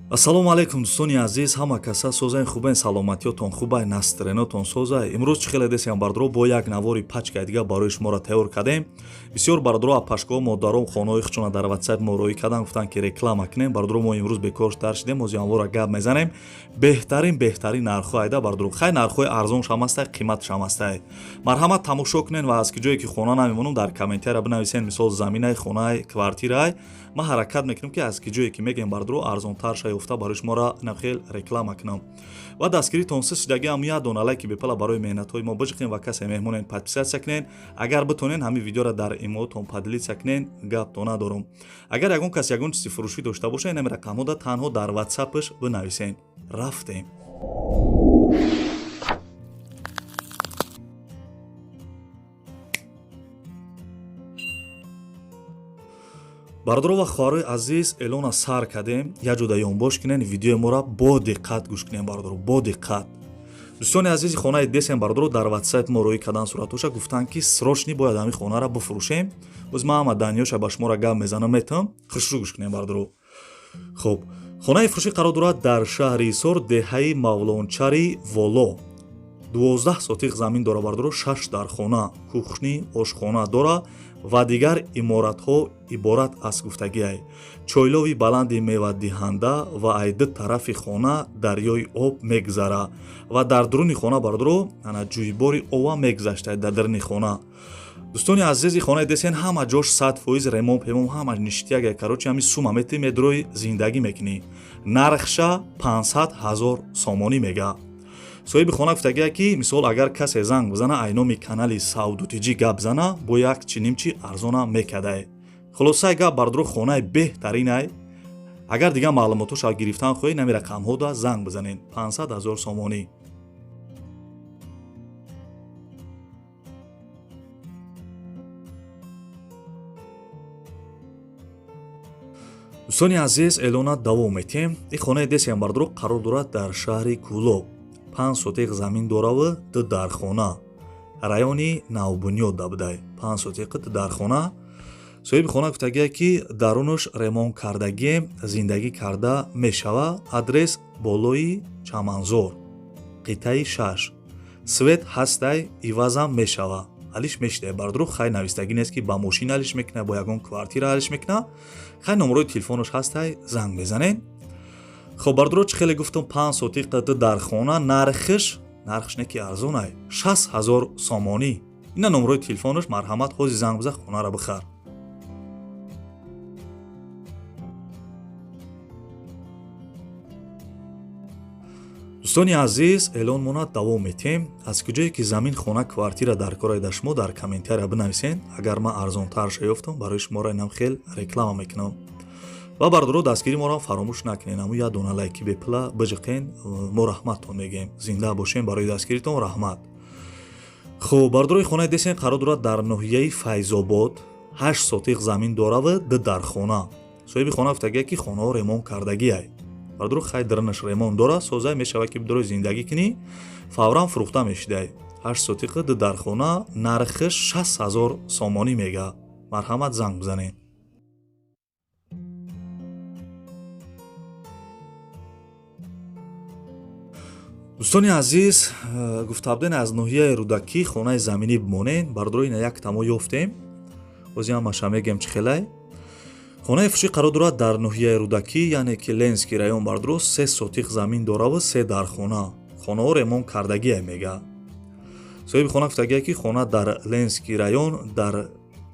Ассалому алайкум, дӯстони азиз, ҳама каса созаен, хубен, саломатиётон хубай, настроениятон созай. Имрӯз чӣ хеле десем, бардро, бо як навори пачкаи дига барои шуморо тайёр кардем. Бисёр бардро, апашкаҳо, модарон хонаҳои худшона дар ватсап мо роӣ карданд, гуфтанд, ки реклама кунем. Бардро, мо имрӯз бекор тар шидем, ози ҳамвора гап мезанем. Беҳтарин нархҳо айда, бардро. Хай, нархҳои арзоншам ҳастай, қиматшам ҳастай. Марҳамат, тамошо кунен ва аз ки ҷое ки хона намемонам, дар комментария бинависен, мисол, заминай, хонаи, квартираи. Ман ҳаракат мекунам, ки аз ки ҷое ки мегем, бардро, арзонтар ша ёфта барои шуморо нахел реклама кунам. Ва дастгиритон сис шидаги ҳам як дона лайки бепала барои меҳнатҳои мо биҷиқем ва касе меҳмонен, подписаться кунен. Агар битонен, ҳамин видеоро дар имоотон поделиться кунен, гапто надорум. Агар ягон кас ягон чизи фурӯшӣ дошта боша, инами рақамҳода танҳо дар ватсапш бинависен. Рафтем. Бародаро ва хоҳарои азиз, эълона сар кардем. Як ҷода ёнбош кунен, видеои моро бо диққат гӯш кунем, бародаро, бо диққат. Дӯстони азизи, хонаи десем, бародаро, дар ватсап мо роӣ кардан суратоша, гуфтанд, ки срочно бояд ҳамин хонаро бифурӯшем. Боз ман ҳама даниёша ба шуморо гап мезанам, метам хушрӯ гӯш кунем, бародаро. Хуб, хонаи фурӯшӣ қарор дорад дар шаҳри Ҳисор, деҳаи Мавлончари Воло. 12 сотиқ замин дора, бародаро, шаш дархона, кухни, ошхона дора ва дигар иморатҳо иборат аз гуфтагиай чойлови баланди мевадиҳанда ва ай ду тарафи хона дарёи об мегузара ва дар дуруни хона, бародаро, ана ҷӯйбори ова мегузашта дар даруни хона. Дӯстони азизи, хонаи десен, ҳама ҷош 100% ремонт пемон, ҳама ништяк. Короче, ҳами сума мети, медрои, зиндагӣ мекунӣ. Нархша 500 ҳазор сомонӣ мега. Соҳиби хона гуфтагия, ки мисол, агар касе занг бизана, ай номи канали Савдутиҷӣ гап зана, бо як чинимчи арзона мекадай. Хулосаи гап, бардро, хонаи беҳтаринай. Агар дигар маълумотоша гирифтан хоҳед, нами рақамҳода занг бизанед. 500 ҳазор сомонӣ. Дӯстони азиз, эълона давом метиҳем. Ин хонаи десем, бардро, қарор дорад дар шаҳри Кӯлоб, 5 сотиқ замин дораву ду дархона, райони Навбунёд будай. 5 сотиқи, ду дархона. Соҳиби хона гуфтагия, ки дарунаш ремонт кардагием, зиндагӣ карда мешава. Адрес болои Чаманзор, қитъаи 6. Свет ҳастай, ивазам мешава, алиш мешидай, бардро. Хай, навистагӣ нест, ки ба мошин алиш мекуна, бо ягон квартира алиш мекуна. Хай, номерои телефонаш ҳастай, занг мезанед. Хоб, бардро, чӣ хеле гуфтам, 5 сотиқа, ду дархона, нархш не ки арзонай, 60 ҳазор сомонӣ. Ина номерои телефонаш, марҳамат, ҳози занг биза, хонаро бихар. Дӯстони азиз, эълонмона давом метиҳем. Аз куҷое ки замин, хона, квартира дар кораида, шумо дар комментария бинависен. Агар ман арзонтарша ёфтам, барои шуморо инам хел реклама мекунам. Ва бардоро, дастгири моро фаромӯш накунед, аму як дона лайки бепула биҷиқен, мо раҳматтон мегӯем. Зинда бошем, барои дастгиритон раҳмат. Хуб, бардорои, хонаи десен қарор дорад дар ноҳияи Файзобод, 8 сотиқ замин дораву ду дархона. Соҳиби хона гуфтагия, ки хонаҳо ремонт кардагиай, бардоро. Хай, даранаш ремонт дора, созай мешавад, ки бидорои зиндагӣ кунӣ, фавран фурӯхта мешидай. 8 сотиқи, ду дархона, нархиш 60 ҳазор сомонӣ мега. Марҳамат, занг бизанед. Дӯстони азиз, гуфта буден, аз ноҳияи Рӯдакӣ хонаи заминӣ бимонед. Бардоро, ина як тамо ёфтем, бози ҳамаша мегем чӣ хелай. Хонаи фурӯшӣ қарор дорад дар ноҳияи Рӯдакӣ, яъне ки Ленский район, бардоро, 3 сотиқ замин дораву се дархона, хонаҳо ремонт кардагие мега. Соҳиби хона гуфтагие, ки хона дар Ленский район, дар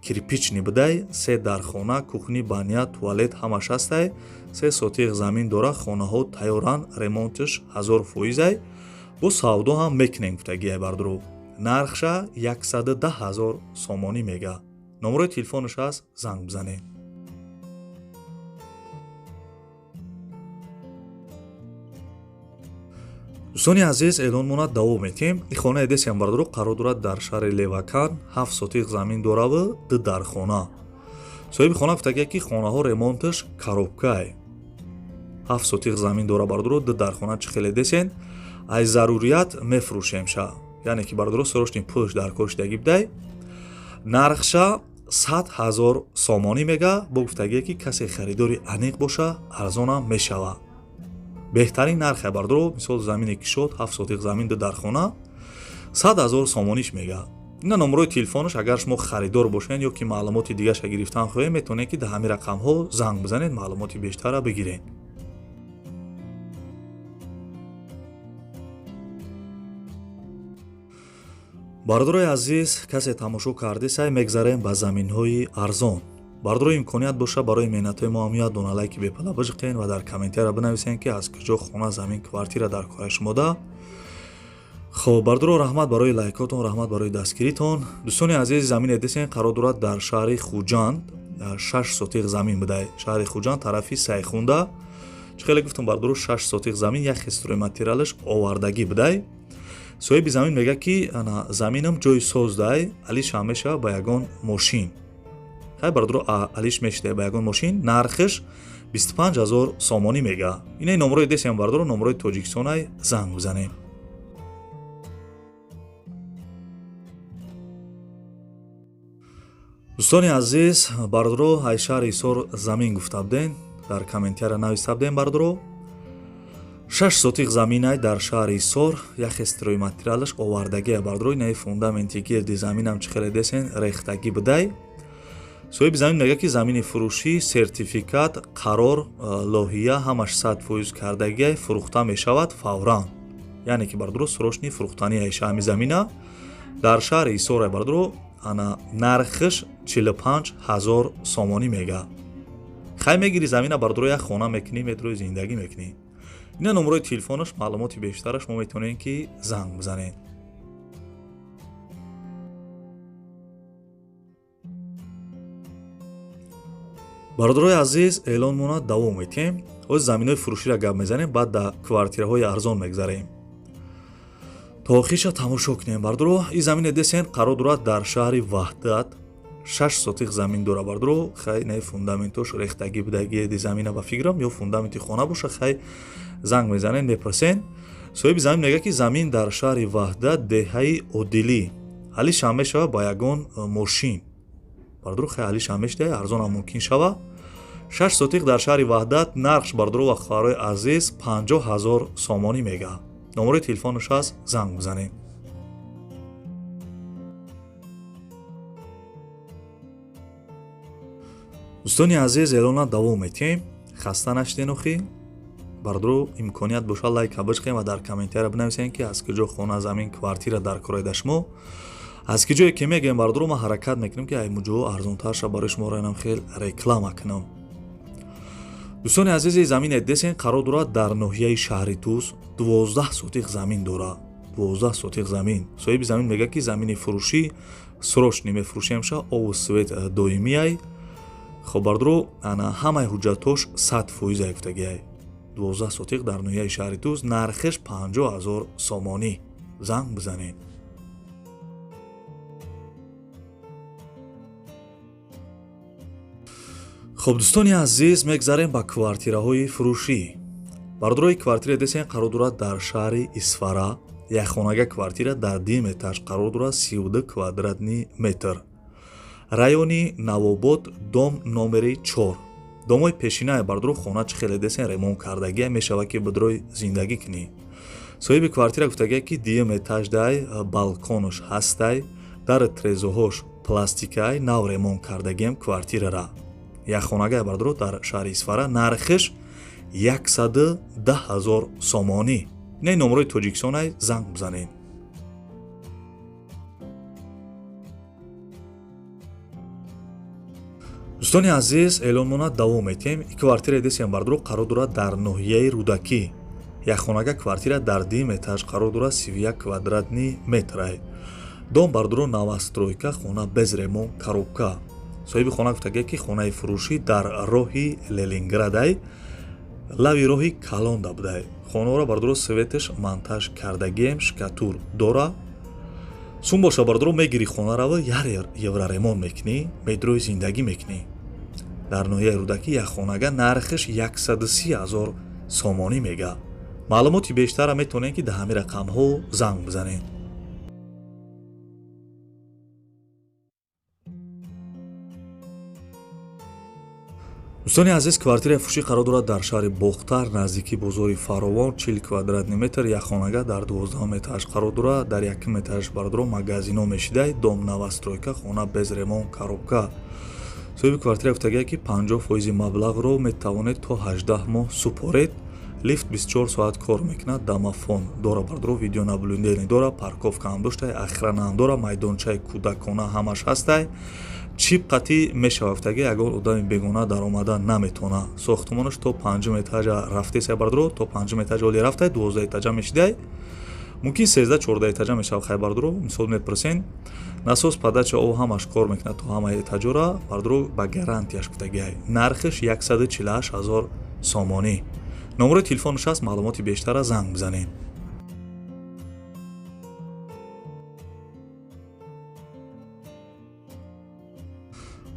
Кирпичный будай, се дархона, кухни, баня, туалет ҳамаш ҳастай. 3 сотиқ замин дора, хонаҳо тайёранд, ремонтш 1000%-ай, бо савдо ҳам мекунем гуфтагиай, бардоро. Нархша 110 ҳазор сомонӣ мега. Номерои телефонаш ҳаст, занг бизанед. Дӯстони азиз, эълонмона давом метиҳем. Ин хонаи десем, бардоро, қарор дорад дар шаҳри Левакан, 7 сотиқ замин дораву ду дархона. Соҳиби хона гуфтагия, ки хонаҳо ремонташ коробкай. 7 сотиқ замин дора, бардоро, ду дархона. Чӣ хеле десен, аз зарурият мефурӯшемша, яъне ки, бардоро, срочный пулш дар кор шидагӣ бидай. Нархша 100 ҳазор сомонӣ мега. Бо гуфтагие, ки касе харидори аниқ боша, арзонам мешава. Беҳтарин нархе бардоро, мисол замини кишод 7 сотиқ замин дар хона 100 000 сомониш мега. Ина номерои телефонаш, агар шумо харидор бошед ё ки маълумоти дигаша гирифтан хоҳед, метавонед ки дар ҳамин рақамҳо занг бизанед, маълумоти бештарро бигиред. Бардорои азиз, касе тамошо кардесай, мегзарем ба заминҳои арзон. Бардорои имконият боша барои меҳнатҳои мо ҳам як дона лайки бепала бижиқен ва дар комментария бинависен ки аз куҷо хона, замин, квартира дар кораи шумода. Хоб бардоро, раҳмат барои лайкотон, раҳмат барои дастгиритон. Дӯстони азиз, замине десен қарор дорад дар шаҳри Хуҷанд, 6 сотиқ замин будай. Шаҳри Хуҷанд тарафи Сайхунда. Чӣ хеле гуфтам бардоро, 6 сотиқ замин як стройматериалаш овардагӣ будай. Соҳиби замин мегӯяд ки ана заминам ҷои создай, алиш ҳам мешава ба ягон мошин. Хай бардоро, алиш мешидай ба ягон мошин, нархиш 25 000 сомонӣ мега. Инаи номерои десем бардоро, номерои Тоҷикистонай, занг бизанем. Дӯстони азиз, бардоро, ай шаҳри Ҳисор замин гуфта буден, дар комментария нависта будем бардоро. 6 сотиқ заминай дар шаҳри Ҳисор, яхе стройматериалаш овардагия бардоро, инаи фундаменти гирди заминам чӣ хеле десен рехтагӣ будай. Соҳиби замин мегӯяд ки замини фурӯшӣ, сертификат, қарор, лоҳия ҳамаш 100% кардагиай, фурӯхта мешавад фавран. Яъне ки бардоро срочни фурӯхтанияи ҳами замина дар шаҳри Ҳисор бардоро, ана нархиш 45 000 сомонӣ мега. Хай мегири замина бардоро, як хона мекунӣ, метрои зиндагӣ мекунӣ. Ина номерои телефонаш, маълумоти бештараш мо метавонем ки занг бизанем. Бародарои азиз, эълонмона давом метиҳем. Ҳозир заминҳои фурӯширо гап мезанем, баъд дар квартираҳои арзон мегзарем. То охирша тамошо кунем бардоро. Ин замине десен қарор дорад дар шаҳри Ваҳдат, 6 сотиқ замин дора бардоро. Хай не фундаментош рехтагӣ будагӣ ди замина ба фикрам ё фундаменти хона боша, хай занг мезанем, мепурсен. Соҳиби замин мегӯяд ки замин дар шаҳри Ваҳдат, деҳаи Одилӣ, алиш ҳам мешава ба ягон мошин. Бардоро, хай алиш ҳам мешидай, арзонам мумкин шава. 6 сотиқ дар шаҳри Ваҳдат, нархш бардоро ва хоҳарои азиз 50 000 сомонӣ мега. Номерои телефонаш ҳаст, занг бизанем. Дӯстони азиз, эълона давом метиҳем. Хаста нашиден охи. Бардоро, имконият боша лайка бижиқем ва дар комментария бинависем ки аз куҷо хона, замин, квартира дар кораида шумо. Аз куҷое ки мегӯем бардоро, ман ҳаракат мекунем ки ай муҷоҳо арзонтар ша барои шумо раинам хел реклама кунам. Дӯстони азизи, замине десен қарор дорад дар ноҳияи шаҳри Тӯс, 12 сотиқ замин дорад. 12 сотиқ замин. Соҳиби замин мегӯяд ки замини фурӯшӣ срочни мефурӯшем ша, обу свет доимиай. Хоб бардоро, ана ҳамаи ҳуҷҷатҳош 100% ай гуфтагиай. 12 сотиқ дар ноҳияи шаҳри Тӯс, нархиш 50 000 сомонӣ. Занг бизанед. Хоб дӯстони азиз, мегзарем ба квартираҳои фурӯшӣ. Бардорои квартира десен қарор дорад дар шаҳри Исфара, якхонага квартира дар дим этаж қарор дорад, 32 квадратни метр. Райони Навобод, дом номери 4. Домои пешинае бардоро, хона чӣ хеле десен ремонт кардагия, мешава ки бидрой зиндагӣ кунӣ. Соҳиби квартира гуфтагия ки дим этаждай, балконош ҳастай, дар трезоҳош пластикай, нав ремонт кардагиам квартирара. Якхонагае бардоро дар шаҳри Исфара, нархиш 110 000 сомонӣ. Инаи номерои Тоҷикистонай, занг бизанед. Дӯстони азиз, эълонмона давом метиҳем. И квартираи десем бардоро қарор дорад дар ноҳияи Рӯдакӣ. Якхонага квартира дар дим этаж қарор дорад, 31 квадратни метрай. Дом бардоро новостройка, хона без ремонт, коробка. Соҳиби хона гуфтагия ки хонаи фурӯшӣ дар роҳи Ленинградай, лави роҳи калонда будай. Хонаро бардоро светаш монтаж кардагием, шкатур дора. Сум боша бардоро, мегири хонараву яр евроремонт мекунӣ, метрои зиндагӣ мекунӣ. Дар ноҳияи Рӯдакӣ як хонага нархиш 130 000 сомонӣ мега. Маълумоти бештарро метавонед ки дар ҳамин рақамҳо занг бизанед. Дӯстони азиз, квартираи фурӯшӣ қарор дорад дар шаҳри Бохтар, наздикии бозори Фаровон, 40 квадратный метр, як хонага дар 12 этаж қарор дорад. Дар якум этаж бародаро магазино мешидай, дом новостройка, хона без ремонт, коробка. Соҳиби квартира гуфтагия, ки 50% маблағро метавонед то 18 моҳ супоред. Лифт 24 соат кор мекунад, домофон дора бародаро, видеонаблюдение дора, парковка ҳам доштай, охрана ҳам дора, майдончаи кӯдакона ҳамаш ҳастай. Чип қатъӣ мешавад, гуфтаги ягон одами бегона даромада наметавона. Сохтмонаш то панҷум этажа рафтесай бародаро, то панҷум этажа оли рафтай, 12 этажа мешидай, мумкин 13-14 этажа мешавад. Хай бародаро, мисол мепурсен, насос, подача об ҳамаш кор мекунад то ҳамаи этажора бародаро, ба гарантияш гуфтагиай. Нархаш 148 ҳазор сомонӣ. Номерои телефонаш ҳаст, маълумоти бештара занг бизанед.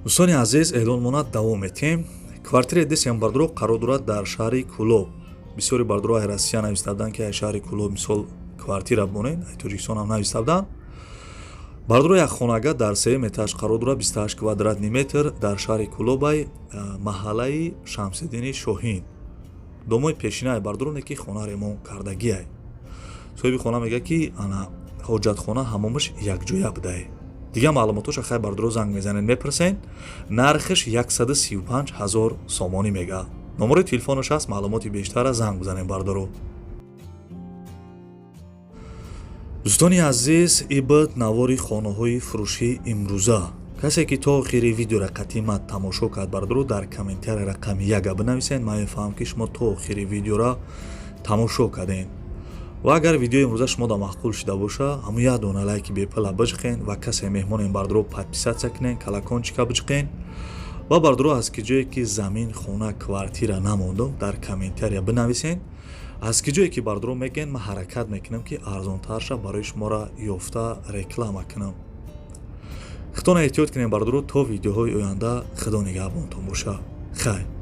Дӯстони азиз, эълонмона давом метиҳем. Квартираи десем бародаро қарор дорад дар шаҳри Кӯлоб. Бисёри бародаро ай Россия нависта буданд, ки ай шаҳри Кӯлоб мисол квартира бонед, ай Тоҷикистон ҳам нависта буданд. Бародаро, як хонага дар сеюм этаж қарор дорад, 28 квадратный метр, дар шаҳри Кӯлобай, маҳаллаи Шамсиддини Шоҳин. Домои пешинаи бародаро, ки хона ремонт кардагиай. Соҳиби хона мегӯяд, ки ана ҳоҷатхона, ҳамомаш якҷоя будай. Дигар маълумотоша хай бародаро занг мезанед, мепурсен. Нархаш 135 ҳазор сомонӣ мега. Номерои телефонаш ҳаст, маълумоти бештара занг бизанед бародаро. Дӯстони азиз, ибд навори хонаҳои фурӯшии имрӯза. Касе ки то охири видеора қатъи тамошо кард бародаро, дар комментария рақами яга бинависед, ман мефаҳмам, ки шумо то охири видеора тамошо кардем. Ва агар видеои имрӯза шумо да маъқул шида боша, ҳамун як дона лайки бепала биҷиқен ва касе меҳмонем бародаро, подписаться кунен, колокольчика биҷиқен. Ва бародаро, аз ки ҷое ки замин, хона, квартира намондум, дар комментария бинависен. Аз ки ҷое ки бародаро мегӯен, ман ҳаракат мекунам, ки арзонтарша барои шуморо ёфта реклама кунам. Худтона эҳтиёт кунем бародаро, то видеоҳои оянда. Худо нигаҳбонтон боша. Хайр.